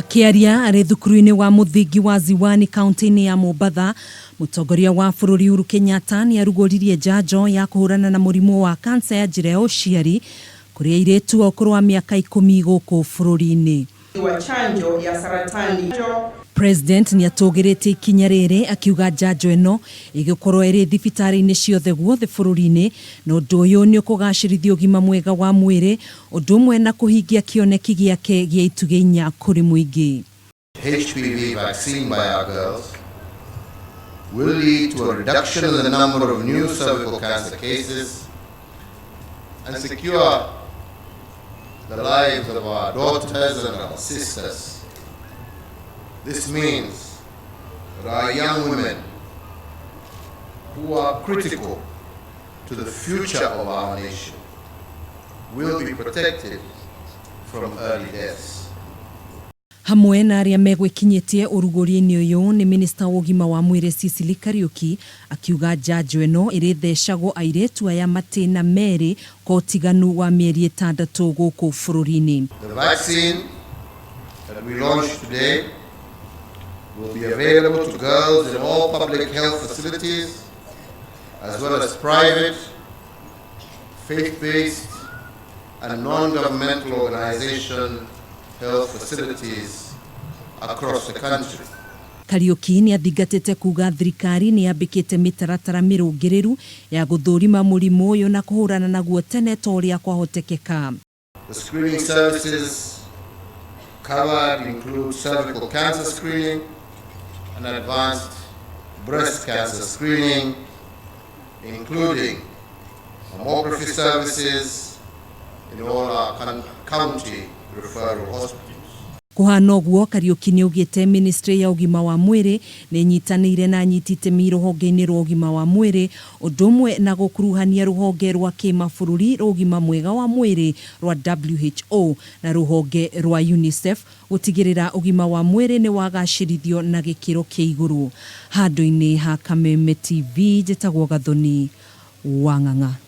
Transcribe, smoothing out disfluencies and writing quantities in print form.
Akĩaria arĩ thukuru-inĩ wa mũthingi wa Ziwani kaunti-inĩ ya Mombatha, mũtongoria wa bũrũri Uhuru Kenyatta nĩ arugũririe njanjo ya kũhũrana na mũrimũ wa kansa ya njĩra ya ũciari kũrĩ airĩtu a ũkũrũ wa mĩaka ikũmi gũkũ bũrũri-inĩ. Wa chanjo ya saratani. President nĩatũgĩrĩtie ikinya rĩrĩ akiuga njanjo ĩno ĩgũkorwo ĩrĩ thibitarĩ-inĩ ciothe guothe bũrũri-inĩ na ũndũ ũyũ nĩũkũgacĩrithia ũgima mwega wa mwĩrĩ ũndũ ũmwe na kũhingia kĩoneki gĩake gĩa itugĩ inya kũrĩ mũingĩ. HPV vaccine by our girls will lead to a reduction in the number of new cervical cancer cases and secure the lives of our daughters and our sisters. This means that our young women, who are critical to the future of our nation, will be protected from early deaths. Hamwe na arĩa megwĩkinyĩtie ũrugũri-inĩ ũyũ nĩ minista wa ũgima wa mwĩrĩ Sicily Kariuki akiuga njanjo ĩno ĩrĩthecagwo airĩtu aya matĩna merĩ kwa ũtiganu wa mĩeri 6 gũkũ bũrũri-inĩ. The vaccine that we launched today will be available to girls in all public health facilities as well as private, faith-based and non-governmental organization health facilities across the country. Kariuki nĩ athingatĩte kuga thirikari nĩ yambĩkĩte mĩtaratara mĩrũngĩrĩru ya gũthũrima mũrimũ ũyũ na kũhũrana naguo tene ta ũrĩa kwahotekeka. The screening services covered include cervical cancer screening and advanced breast cancer screening, including mammography services in all our county referral hospitals. Kũhana ũguo, Kariuki nĩ augĩte ministry ya ũgima wa mwĩrĩ nĩ ĩnyitanĩire na anyiti itemi rũhonge-inĩ rwa ũgima wa mwĩrĩ ũndũ ũmwe na gũkuruhania rũhonge rwa kĩmabũrũri rwa ũgima mwega wa mwĩrĩ rwa WHO na rũhonge rwa UNICEF gũtigĩrĩra ũgima wa mwĩrĩ nĩ wagacĩrithio na gĩkĩro kĩa igũrũ. Handũ-inĩ ha Kameme TV, njĩtagwo Gathoni Wang'ang'a.